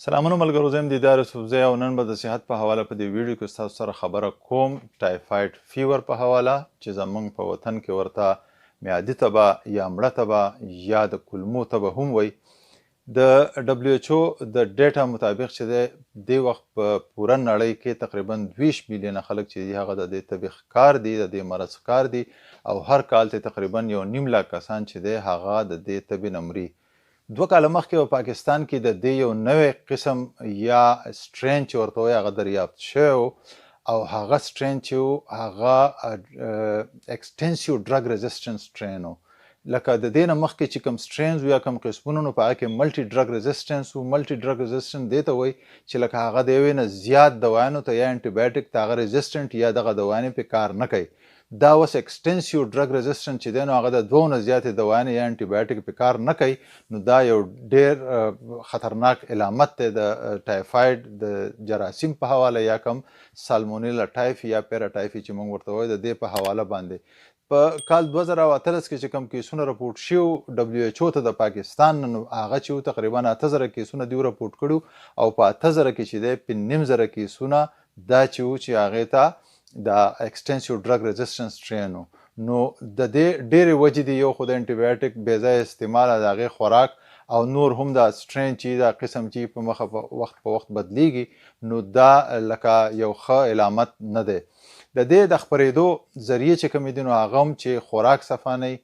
سلامونه ملګرو، زه یم دیدار یوسفزی او نن به د صحت په حواله په دې ویډیو کې ستاسو سره خبره کوم ټایفاید فیور په حواله چې زمونږ په وطن کې ورته معدي تبه یا مړه تبه یا د کولمو تبه هم وایي. د ډبلیو ایچ او د ډیټا مطابق چې دی دې وخت په پوره نړۍ کې تقریبا 22 میلیونه خلک چې دي هغه د دې تبې ښکار دي، د دې مرض ښکار دي او هر کال ته تقریبا 1.5 لک کسان چې دی هغه د دې تبې نه مري. 2 کاله مخکې په پاکستان کې د دې یو نوی قسم یا strain چې ورته وایي هغه دریافت شوی او هغه strain چې هغه extensive drug resistant strain و. لکه د دې نه مخکې چې کوم strains یا کوم قسمونه نو په هغه کې multi drug resistance و. multi drug resistant دې ته وایي چې لکه هغه د یوې نه زیات دوایانو ته یا انټي ته هغه resistant یا دغه دوایانې په کار نه کوي. دا اوس extensive drug resistant چې دی نو هغه د دوو نه زیاتې دوایانې یا انټي بایوټیک په کار نه کوي. نو دا یو ډیر خطرناک علامت دی د ټایفاید د جراثیم په حواله یا کوم سالمونیلا ټایفي یا پیراټایفي چې موږ ورته وایو، د دې په حواله باندې. په کال 2018 کې چې کوم کیسونه رپورټ شو ډبلیو ایچ او ته د پاکستان، نو هغه چې تقریبا 8000 کیسونه دی رپورټ کړو او په 8000 کې چې دی 5500 کیسونه دا چې و چې هغه ته د extensive drug resistance strain. نو د دې ډېرې وجې دي. یو خو د انټي بایوټیک بې ځایه استعمال، د هغې خوراک او نور هم دا strain چې دا قسم چې په مخه په وخت په وخت بدلیږي، نو دا لکه یو ښه علامت نه دی. د دې د خپرېدو ذریعې چې کومې دي نو هغه هم چې خوراک صفا نه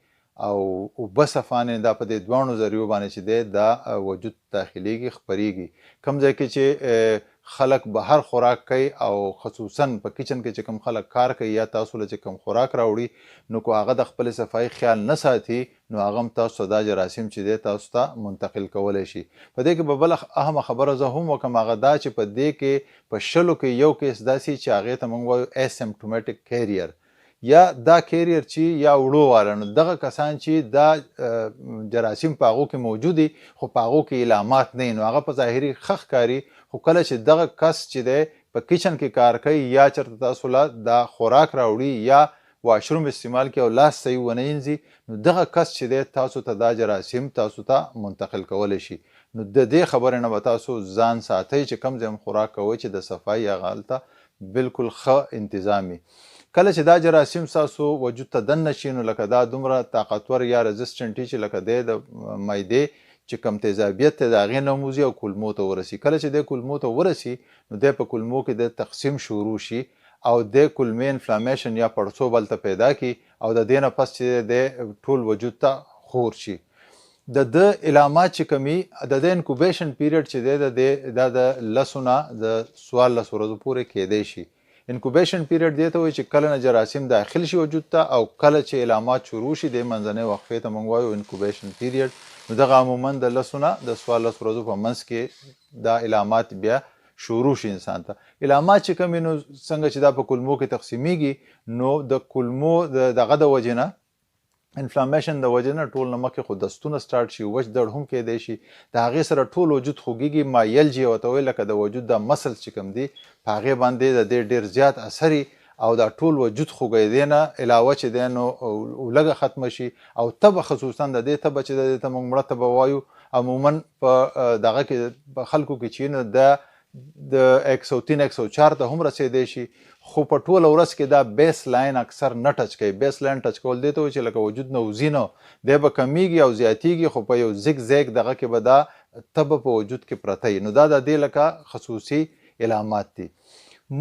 او اوبه صفا نه، دا په دې دواړو ذریعو باندې چې دی دا وجود داخليږي، خپرېږي. کوم ځای کې چې خلک بهر خوراک کوي او خصوصا په kitchen کې چې کوم خلک کار کوي یا تاسو له چې کوم خوراک راوړي، نو کو هغه د خپل صفائی خیال نه ساتي نو هغه هم تاسو ته دا جراثیم چې دی تاسو ته منتقل کولی شي. په دې کې به بله اهمه خبره زه هم وکړم، هغه دا چې په دې کې په 20 کې یو کیس داسې چې هغې ته موږ وایو asymptomatic carrier یا دا carrier چې یا وړو والا، نو دغه کسان چې دا جراثیم په هغو کې موجود دي خو په هغو کې علامات نه، نو هغه په ظاهري ښه ښکاري، خو کله چې دغه کس چې دی په kitchen کې کار کوي یا چېرته تاسو له دا خوراک راوړي یا washroom استعمال کوي او لاس صحیح ونه وینځي، نو دغه کس چې دی تاسو ته دا جراثیم تاسو ته منتقل کولی شي. نو د دې خبرې نه به تاسو ځان ساتئ چې کوم ځای هم خوراک کوئ چې د صفایي هغه هلته بالکل ښه انتظام وي. کله چې دا جراثیم ستاسو وجود ته دننه شي نو لکه دا دومره طاقتور یا resistant چې لکه دی د معدې چې کم تیزابیت ته د هغې نه وځي او کولمو ته ورسي. کله چې دی کولمو ته ورسي نو دی په کولمو کې د تقسیم شروع شي او د کولمې inflammation یا پړسوب هلته پیدا کړي او د دې نه پس چې دی ټول وجود ته خور شي. د ده علامات چې کمی، د دې incubation period چې دی د دې دا د 10 نه د 14 ورځو پورې کېدی شي. incubation period دې ته وایي چې کله نه جراثیم داخل شي وجود ته او کله چې علامات شروع شي، د منځنۍ وقفې ته موږ وایو incubation period. نو دغه عموما د 10 نه د 14 ورځو په منځ کې دا علامات بیا شروع شي. انسان ته علامات چې کوم، نو څنګه چې دا په کولمو کې تقسیمیږي نو د کولمو د دغه د وجې نه، inflammation د وجې نه ټول نه مخکې خو دستونه start شي، وچ دړ هم کېدای شي، د هغې سره ټول وجود خوږیږي، myalgia ورته وایي. لکه د وجود د muscle چې کوم دي په هغې باندې د دې ډېر زیات اثر او دا ټول وجود خوږېدې نه علاوه چې دی نو لږه ختمه شي او تبه، خصوصا د دې تبه چې د دې ته موږ مړه تبه وایو، عموما په دغه کې په خلکو کې چې نو د د 103، 104 ته هم رسېدی شي، خو په ټوله ورځ کې دا base line اکثر نه touch کوي. base line touch کول دی ته چې لکه وجود نه وځي نو دی به کمیږي او زیاتیږي، خو په یو زیګ زیګ دغه کې به دا تبه په وجود کې پرته وي. نو دا د دې لکه خصوصي علامات دي.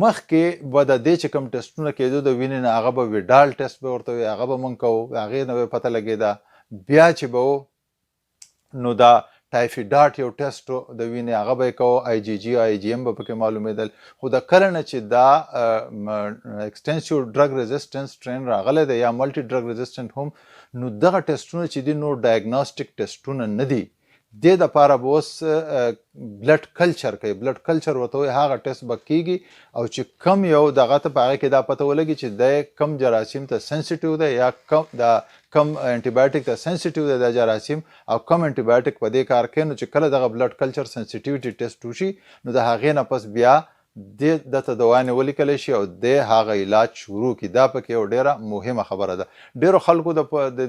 مخکې به د دې چې کوم ټسټونه کېدو د وینې نه، هغه به Widal test به ورته وي، هغه به مونږ کوو، هغې نه به پته لګېده. بیا چې به نو دا Typhidot یو ټیسټ د وینې هغه به یې کوو، آی جی جی، آی جی ایم به پکې معلومېدل. خو د کله نه چې دا extensive drug resistance strain راغلی دی یا multi drug resistant هم، نو دغه ټیسټونه چې دي نو diagnostic ټیسټونه نه دي. دې د پاره به اوس blood culture کوي. blood culture ورته وایي، هغه ټیسټ به کیږي او چې کم یو دغه ته په هغه کې دا پته ولګي چې دی کم جراثیم ته sensitive دی یا کم دا کم انټي ته sensitive دی دا جراثیم او کم انټي په دې کار کوي. نو چې کله دغه blood culture sensitivity test وشي نو د هغې نه پس بیا دې دته دوانې ولیکل شي او د هغه علاج شروع کی. دا پکې یو ډیره مهمه خبره ده. ډیرو خلکو د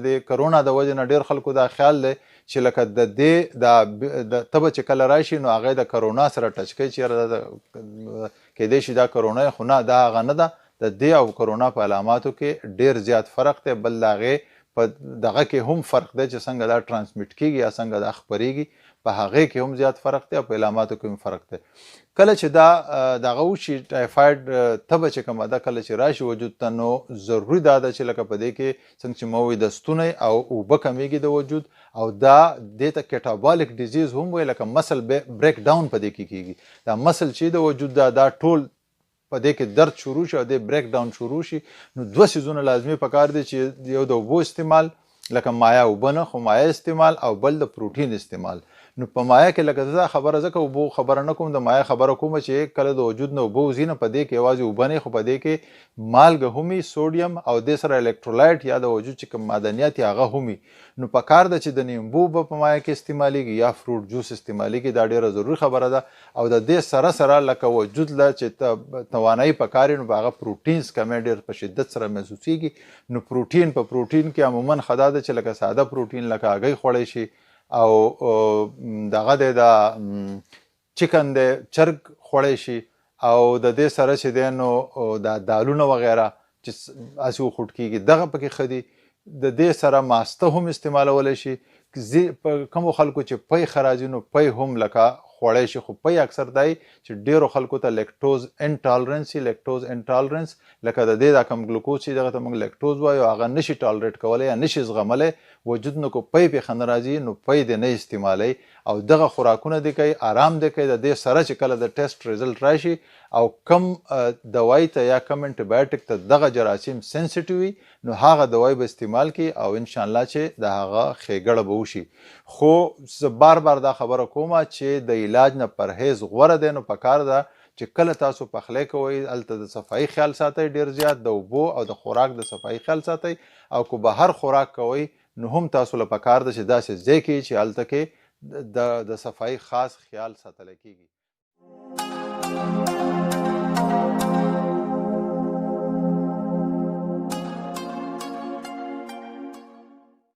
دې کرونا د وجې نه ډیر خلکو دا خیال دی چې لکه د دې د تبه چې کله راشي نو هغه د کرونا سره ټچ کوي چې یاره دا کېدای شي دا کرونا، خو نه، دا هغه نه ده. د دې او کرونا په علاماتو کې ډیر زیات فرق دی. بل د هغې په دغه کې هم فرق دی چې څنګه دا transmit کیږي یا څنګه دا خپریږي، په هغې کې هم زیات فرق دی او په علاماتو کې هم فرق دی. کله چې دا دغه وشي، ټایفاید تبه چې کومه ده، کله چې راشي وجود ته، نو ضروري دا ده چې لکه په دې کې څنګه چې ما وویل د ستونی او اوبه کمیږي د وجود، او دا دې ته catabolic disease هم وایي، لکه muscle break down په دې کې کیږي. دا muscle چې د وجود دا ټول په دې کې درد شروع شي او دې break down شروع شي، نو دوه څیزونه لازمي پکار دي چې یو د اوبو استعمال، لکه مایع اوبه نه خو مایع استعمال، او بل د پروټین استعمال. نو په مایع کې لکه زه دا خبره ځکه اوبو خبره نه کوم، د مایع خبره کوم چې کله د وجود نه اوبه وځي نو په دې کې یوازې اوبه نه، خو په دې کې مالګه هم وي، سوډیم، او دې سره الکترولایټ یا د وجود چې کوم معدنیات یې هغه هم وي. نو په کار ده چې د نیمبو اوبه په مایع کې استعمالیږي یا fruit juice استعمالیږي، دا ډېره ضروري خبره ده. او د دې سره سره لکه وجود له چې توانایي په کار وي، نو په هغه proteins کمی ډېر په شدت سره محسوسیږي. نو پروټین په پروټین کې عموماً ښه دا ده چې لکه ساده پروټین لکه هګۍ خوړی شي، او دغه دی دا chicken دی، چرګ خوړی شي، او د دې سره چې دی نو دا دالونه وغیره چې هسې وخوټ کېږي دغه پکې ښه دي. د دې سره ماسته هم استعمالولی شي. په کومو خلکو چې پی ښه راځي نو پی هم لکه خوړی شي، خو پی اکثر دی چې ډېرو خلکو ته lactose intolerance وي. lactose intolerance لکه د دې دا کوم ګلوکوز چې دغه ته موږ لیکټوز وایو، هغه نشي tolerate کولی یا نشي زغملی وجود، نو که پی پې ښه نه راځي نو پی دې نه استعمالوي، او دغه خوراکونه دې کوي، آرام دې کوي. د دې سره چې کله د test result راشي او کم دوای ته یا کم انټي ته دغه جراثیم sensitive وي، نو هغه دوای به استعمال کړي او انشاءالله چې د هغه ښېګړه به وشي. خو زه بار بار دا خبره کوم چې د علاج نه پرهیز غوره دی، نو پکار ده چې کله تاسو پخلی کوئ هلته د صفایي خیال ساتئ ډېر زیات، د اوبو او د خوراک د صفایي خیال ساتئ، او که بهر خوراک کوئ نو هم تاسو له پکار ده چې داسې ځای کې چې هلته کې د صفایي خاص خیال ساتلی کېږي.